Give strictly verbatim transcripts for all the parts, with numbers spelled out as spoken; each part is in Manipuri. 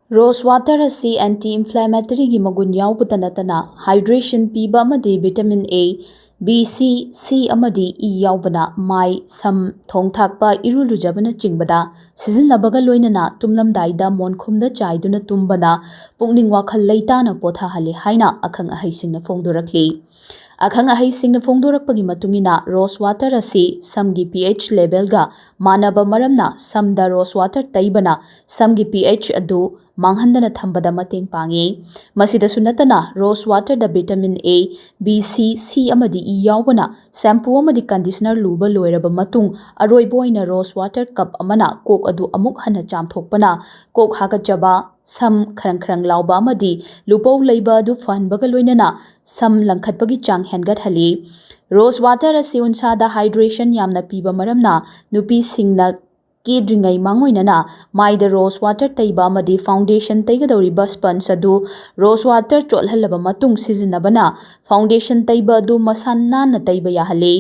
Rose water ꯑꯁꯤ anti inflammatoryꯒꯤ ꯃꯒꯨꯟ ꯌꯥꯎꯕꯇ ꯅꯠꯇꯅ hydration ꯄꯤꯕ ꯑꯃꯗꯤ vitamin A, B, C, C ꯑꯃꯗꯤ E ꯌꯥꯎꯕꯅ ꯃꯥꯏ, ꯁꯝ, ꯊꯣꯡ ꯊꯥꯛꯄ, ꯏꯔꯨ ꯂꯨꯖꯕꯅꯆꯤꯡꯕꯗ ꯁꯤꯖꯤꯟꯅꯕꯒ ꯂꯣꯏꯅꯅ ꯇꯨꯝꯂꯝꯗꯥꯏꯗ ꯃꯣꯟꯈꯨꯝꯗ ꯆꯥꯏꯗꯨꯅ ꯇꯨꯝꯕꯅ ꯄꯨꯛꯅꯤꯡ ꯋꯥꯈꯜ ꯂꯩꯇꯥꯅ ꯄꯣꯊꯥꯍꯜꯂꯤ ꯍꯥꯏꯅ ꯑꯈꯪ ꯑꯍꯩꯁꯤꯡꯅ ꯐꯣꯡꯗꯣꯔꯛꯂꯤ꯫ ꯑꯈꯪ ꯑꯍꯩꯁꯤꯡꯅ ꯐꯣꯡꯗꯣꯔꯛꯄꯒꯤ ꯃꯇꯨꯡ ꯏꯟꯅ, rose water ꯑꯁꯤ ꯁꯝꯒꯤ pH levelꯒ ꯃꯥꯟꯅꯕ ꯃꯔꯝꯅ ꯁꯝꯗ rose water ꯇꯩꯕꯅ ꯁꯝꯒꯤ pH ꯑꯗꯨ ꯃꯥꯡꯍꯟꯗꯅ ꯊꯝꯕꯗ ꯃꯇꯦꯡ ꯄꯥꯡꯏ꯫ ꯃꯁꯤꯗꯁꯨ ꯅꯠꯇꯅ, rose waterꯗ vitamin A, B, C, C ꯑꯃꯗꯤ E ꯌꯥꯎꯕꯅ shampoo ꯑꯃꯗꯤ conditioner ꯂꯨꯕ ꯂꯣꯏꯔꯕ ꯃꯇꯨꯡ ꯑꯔꯣꯏꯕ ꯑꯣꯏꯅ rose water cup ꯑꯃꯅ ꯀꯣꯛ ꯑꯗꯨ ꯑꯃꯨꯛ ꯍꯟꯅ ꯆꯥꯝꯊꯣꯛꯄꯅ ꯀꯣꯛ ꯍꯥꯀꯠꯆꯕ, ꯁꯝ ꯈꯔꯪ ꯈꯔꯪ ꯂꯥꯎꯕ ꯑꯃꯗꯤ ꯂꯨꯄꯧ ꯂꯩꯕ ꯑꯗꯨ ꯐꯍꯟꯕꯒ ꯂꯣꯏꯅꯅ ꯁꯝ ꯂꯪꯈꯠꯄꯒꯤ ꯆꯥꯡ ꯍꯦꯟꯒꯠꯍꯜꯂꯤ꯫ Rose water ꯑꯁꯤ ꯎꯟꯁꯥꯗ hydration ꯌꯥꯝꯅ ꯄꯤꯕ ꯃꯔꯝꯅ ꯅꯨꯄꯤꯁꯤꯡꯅ ꯀꯦꯗ꯭ꯔꯤꯉꯩ ꯃꯥꯡꯑꯣꯏꯅꯅ ꯃꯥꯏꯗ rose water ꯇꯩꯕ ꯑꯃꯗꯤ foundation ꯇꯩꯒꯗꯧꯔꯤꯕ sponge ꯑꯗꯨ rose water ꯆꯣꯠꯍꯜꯂꯕ ꯃꯇꯨꯡ ꯁꯤꯖꯤꯟꯅꯕꯅ foundation ꯇꯩꯕ ꯑꯗꯨ ꯃꯁꯥ ꯅꯥꯟꯅ ꯇꯩꯕ ꯌꯥꯍꯜꯂꯤ꯫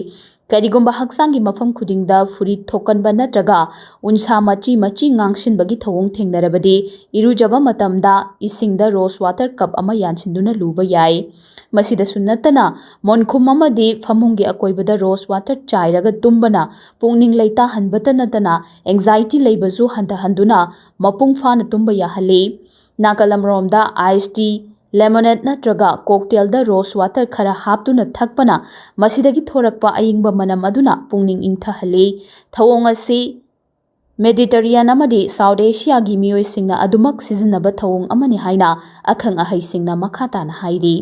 ꯀꯔꯤꯒꯨꯝꯕ ꯍꯛꯆꯥꯡꯒꯤ ꯃꯐꯝ ꯈꯨꯗꯤꯡꯗ ꯐꯨꯔꯤ ꯊꯣꯛꯀꯟꯕ ꯅꯠꯇ꯭ꯔꯒ ꯎꯟꯁꯥ ꯃꯆꯤ ꯃꯆꯤ ꯉꯥꯡꯁꯤꯟꯕꯒꯤ ꯊꯧꯑꯣꯡ ꯊꯦꯡꯅꯔꯕꯗꯤ, ꯏꯔꯨꯖꯕ ꯃꯇꯝꯗ ꯏꯁꯤꯡꯗ rose water cup ꯑꯃ ꯌꯥꯟꯁꯤꯟꯗꯨꯅ ꯂꯨꯕ ꯌꯥꯏ꯫ ꯃꯁꯤꯗꯁꯨ ꯅꯠꯇꯅ, ꯃꯣꯟꯈꯨꯝ ꯑꯃꯗꯤ ꯐꯃꯨꯡꯒꯤ ꯑꯀꯣꯏꯕꯗ rose water ꯆꯥꯏꯔꯒ ꯇꯨꯝꯕꯅ ꯄꯨꯛꯅꯤꯡ ꯂꯩꯇꯥꯍꯟꯕꯇ ꯅꯠꯇꯅ anxiety ꯂꯩꯕꯁꯨ ꯍꯟꯊꯍꯟꯗꯨꯅ ꯃꯄꯨꯡ ꯐꯥꯅ ꯇꯨꯝꯕ ꯌꯥꯍꯜꯂꯤ꯫ ꯅꯥꯀꯜ ꯑꯃꯔꯣꯝꯗ, iced tea, lemonade ꯅꯠꯇ꯭ꯔꯒ cocktailꯗ rose water ꯈꯔ ꯍꯥꯞꯇꯨꯅ ꯊꯛꯄꯅ ꯃꯁꯤꯗꯒꯤ ꯊꯣꯔꯛꯄ ꯑꯏꯪꯕ ꯃꯅꯝ ꯑꯗꯨꯅ ꯄꯨꯛꯅꯤꯡ ꯏꯪꯊꯍꯜꯂꯤ꯫ ꯊꯧꯑꯣꯡ ꯑꯁꯤ Mediterranean ꯑꯃꯗꯤ South Asiaꯒꯤ ꯃꯤꯑꯣꯏꯁꯤꯡꯅ ꯑꯗꯨꯃꯛ ꯁꯤꯖꯤꯟꯅꯕ ꯊꯧꯑꯣꯡ ꯑꯃꯅꯤ ꯍꯥꯏꯅ ꯑꯈꯪ ꯑꯍꯩꯁꯤꯡꯅ ꯃꯈꯥ ꯇꯥꯅ ꯍꯥꯏꯔꯤ꯫